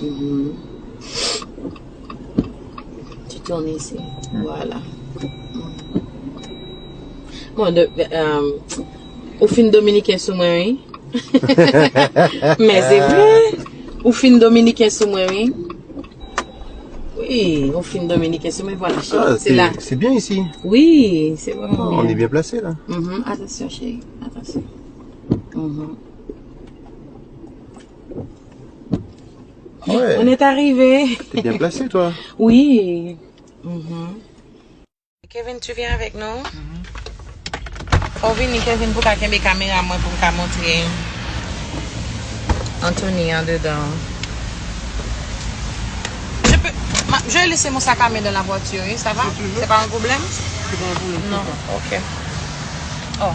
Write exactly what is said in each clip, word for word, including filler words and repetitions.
Mhm. Tu tournes ici. Voilà. Mhm. Bon, de, euh, ou fin dominiken sou mwen, wi. Men se vre. Ou fin dominiken sou mwen, wi. Oui, on fin dominicain, c'est, mais voilà, chérie, ah, c'est là. C'est bien ici. Oui, c'est vraiment bien. On est bien placé là. Mhm, attention, chérie, attention. Mhm. Ouais. On est arrivé. T'es bien placé, toi. Oui. Mhm. Kevin, tu viens avec nous? Fò w vini, Kevin, pou w ka kenbe kamera mwen, pou m ka montre Anthony andedan. Je peux, ma- je vais laisser mon sac à main dans la voiture, oui, ça va? Si tu veux. C'est pas un problème? C'est pas un problème, non, c'est pas. Ok. Oh.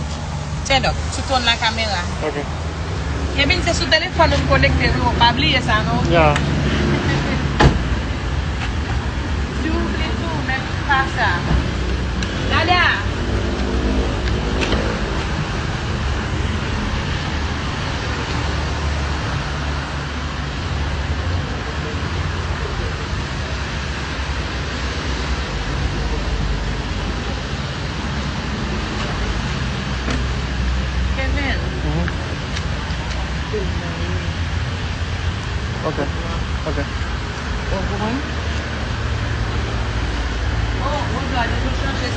Tiens donc, tu tournes la caméra. Ok. Kevin, se sou telefòn ou konekte, wi, pa bliye sa, non? Ya. Si w vle tou, men pa sa. Dada! Kevin. Mhm. Ok, ok. Ou konprann? Oh, Rodrigue, nou chanje.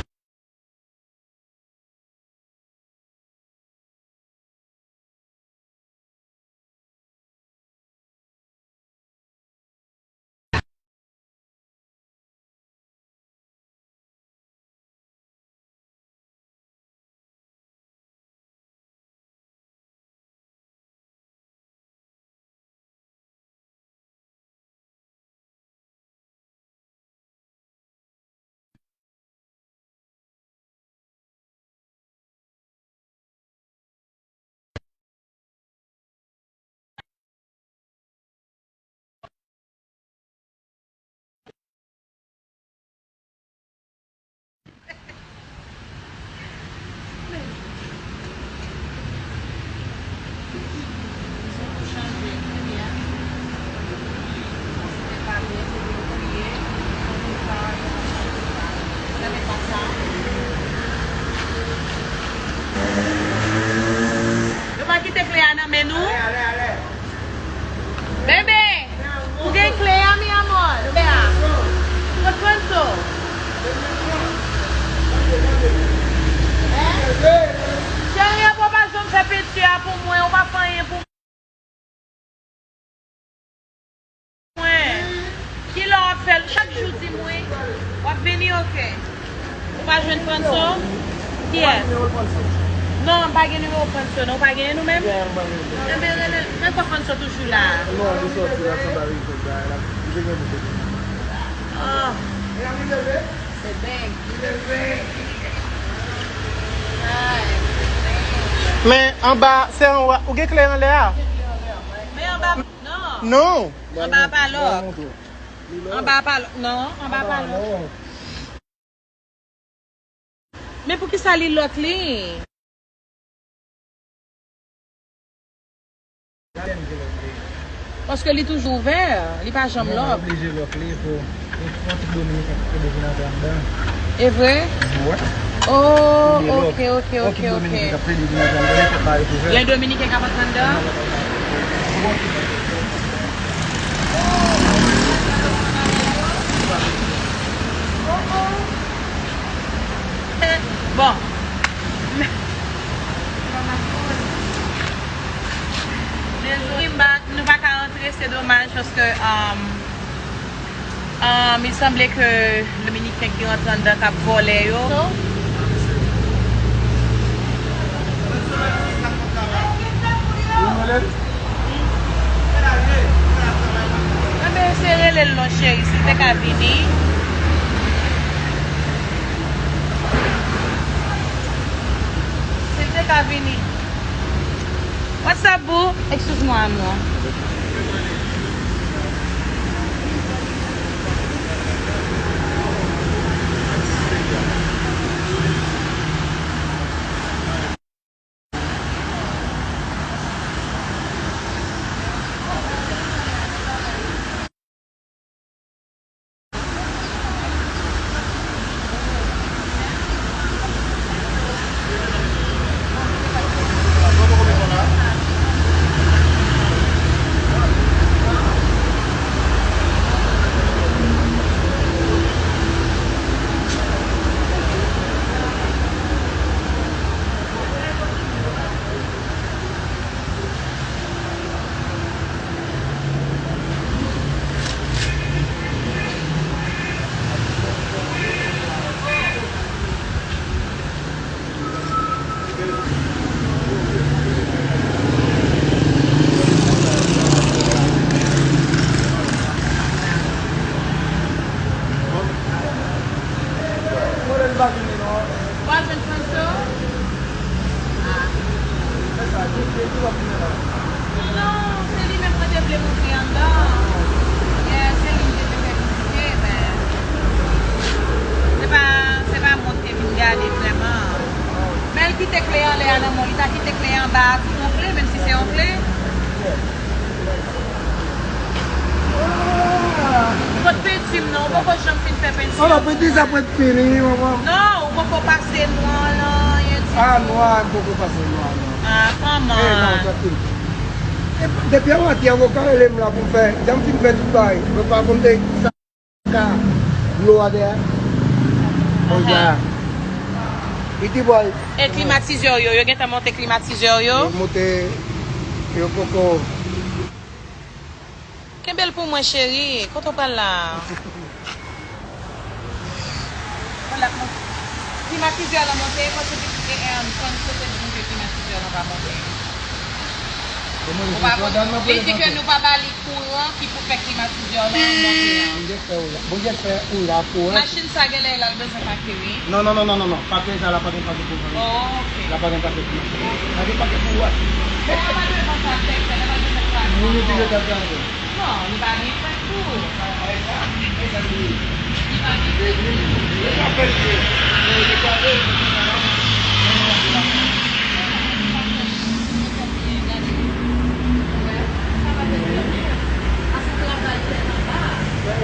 Yo pa kite kle a nan men nou. Bebe, ou gen kle a, mi amor? Kle a. Kot Franso? Hein? Cheri, apa w pa janm fè penti a pou mwen, ou pa fè anyen pou mwen. Kilè w ap fè l? Chak jou di m wi. W ap vini, oke. Ou pa jwenn Franso? Kiyès? Non, m pa gen nimewo Franso, non. Ou pa genyen nou menm? Enben, rele l. Men fò Franso toujou la. Oh. Se bèk. Men anba, se anba, ou gen kle anlè a? Men anba, non. Non. Anba pa lòk. Anba pa lòk. Non, anba pa lòk. Men poukisa li lòk li? Paske li toujou ouvè, li pa janm lòk. Oblije lòk li pou yon ti dominiken ki plede vin antre anndan. E vre? Wi. Oh, ok, ok, ok, ok. Yon ti dominiken k ap plede vin antre anndan, li fòk bagay ouvè. Gen dominiken k ap antre anndan? Bon. Dezole, m pa, nou pa ka antre, se domaj, paske, um, um, il sanble ke Dominiken ki rantre anndan k ap vòlè yo. Enben, se rele l non, cheri, si l te ka vini. Si l te ka vini. What's up, boo? Excuse-moi, amour. Ba tou yon kle, menm si se yon kle. Pot penti m non, ou poko janm fin fè penti an. Non, non, penti sa pot fini, manman. Non, ou poko pase nwa lan, anyen ditou. Ah, nwa, m poko pase nwa lan. Ah, kòman? Eh, non, tanpri. E, depi avantyè, ou ka rele m la pou m fè, jan m fin fè tout bagay. Mwen pa konn te ka dlo a dèyè. Konsa. Piti bòy. E klimatizè yo, yo gentan monte klimatizè yo? Yo monte, yo poko. Kenbe l pou mwen, cheri. Kote w pral la? Bon, l ap monte. Klimatizè lan monte, kote ki, e, e, konn kote di nou ke klimatizè lan pa monte. Ou pa konn, li di ke nou pa ba li kouran ki pou fè klimatizè lan monte an. Bondye fè oula, Bondye fè oula pou ou. Machin sa genlè l al bezwen pake, wi. Non, non, non, non, non, non. Pake sa la pa gen pake pou ou. Oh, ok. La pa gen pake pou ou. La gen pake pou ou. Bon, la pa bezwen pake, la pa bezwen pake. Moun yo ki yo ta pake. Non, li pa gen fèt tou. Li pa gen fèt tou.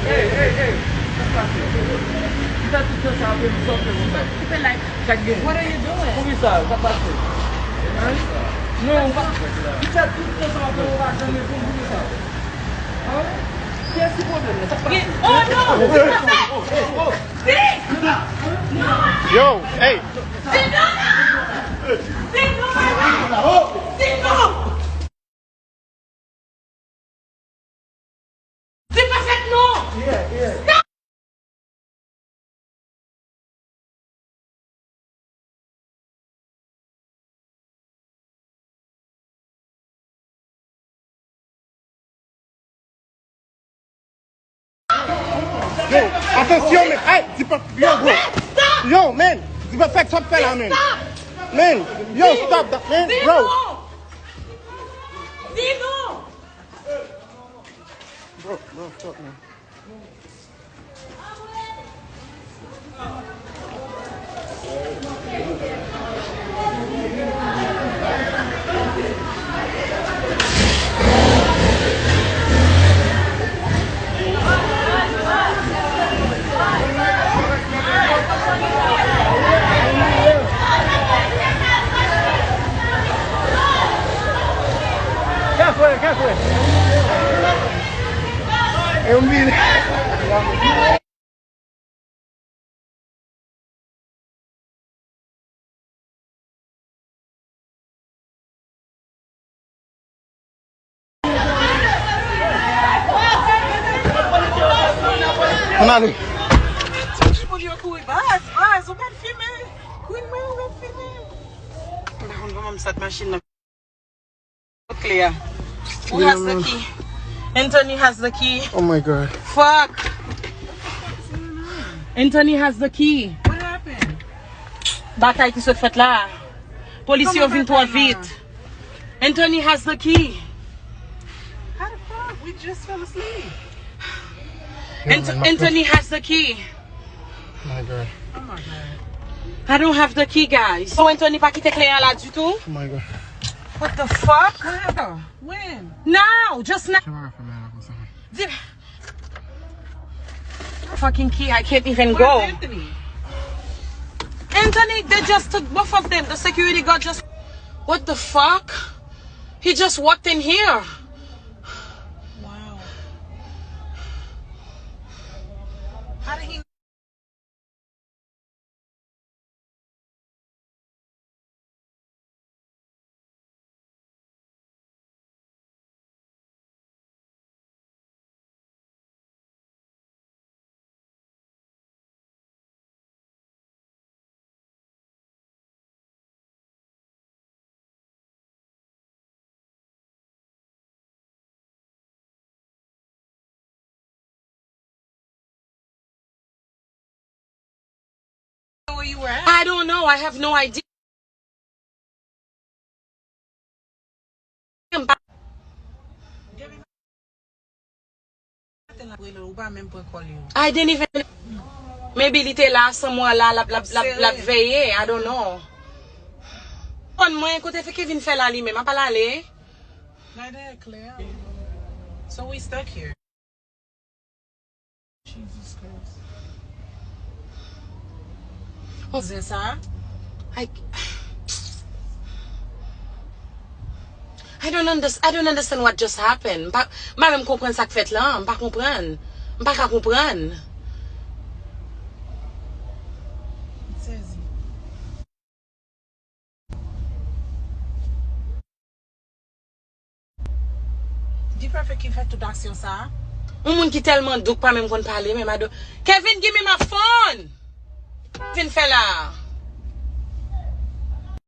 Hey, hey, hey, sa k pase? Ki fè tout tan sa apre nou sòt konsa? What are you doing? Poukisa? Sa k pase? Hein? Non, ou pa, ki fè tout tan sa apre ou pa janm reponn poukisa? Hein? Kiyès ki pwoblèm nan? Sa k pase? Oh non! Yo, hey! Sit down! Sit down! Sit down! Se pa fèt non! Stop! Yo, atansyon, men, ay, di pa, yo, bro. Yo, man, di pa fèk sa w ap fè la, man. Man, yo, stop that, man, bro. Di non! Bro, bro, stop, man. Kafwe, kafwe. E yon vin. Ann ale. Moun yo kouri, baz, baz, ou pa t fimen. Queen mwen, ou pa t fimen. M pa konn kòman m sot machin nan. Kle a. Who has the key? Anthony has the key. Oh my God. Fuck. Anthony has the key. What happened? Batay ki sot fèt la. Polisye yo vin twò vit. Anthony has the key. How the fuck? We just fell asleep. Ant- Anthony has the key. My God. Oh my God. I don't have the key, guys. So Anthony pa kite kle a la ditou? Oh my God. What the fuck? When? Now, just now. Kamera fèmen la konsa. Di- Fucking key, I can't even go. Where's Anthony? Anthony, they just took both of them. The security guard just. What the fuck? He just walked in here. Wow. How did he Where you were at? I don't know. I have no idea. I didn't even. Maybe li te la, somewhere la, l ap, l ap, l ap, l ap veye. I don't know. Konn mwen, kote fè Kevin fè la li menm, apa l ale? Nan dèyè klè a. So we stuck here. Jesus Christ. Kouzen sa? I, I don't understand, I don't understand what just happened. M pa, m pa menm konprann sa k fèt la. M pa konprann. M pa ka konprann. M sezi. Di Perfect ki fè tout aksyon sa a. Yon moun ki tèlman dou k pa menm konn pale, men mado. Kevin, give me my phone! Vin fè la.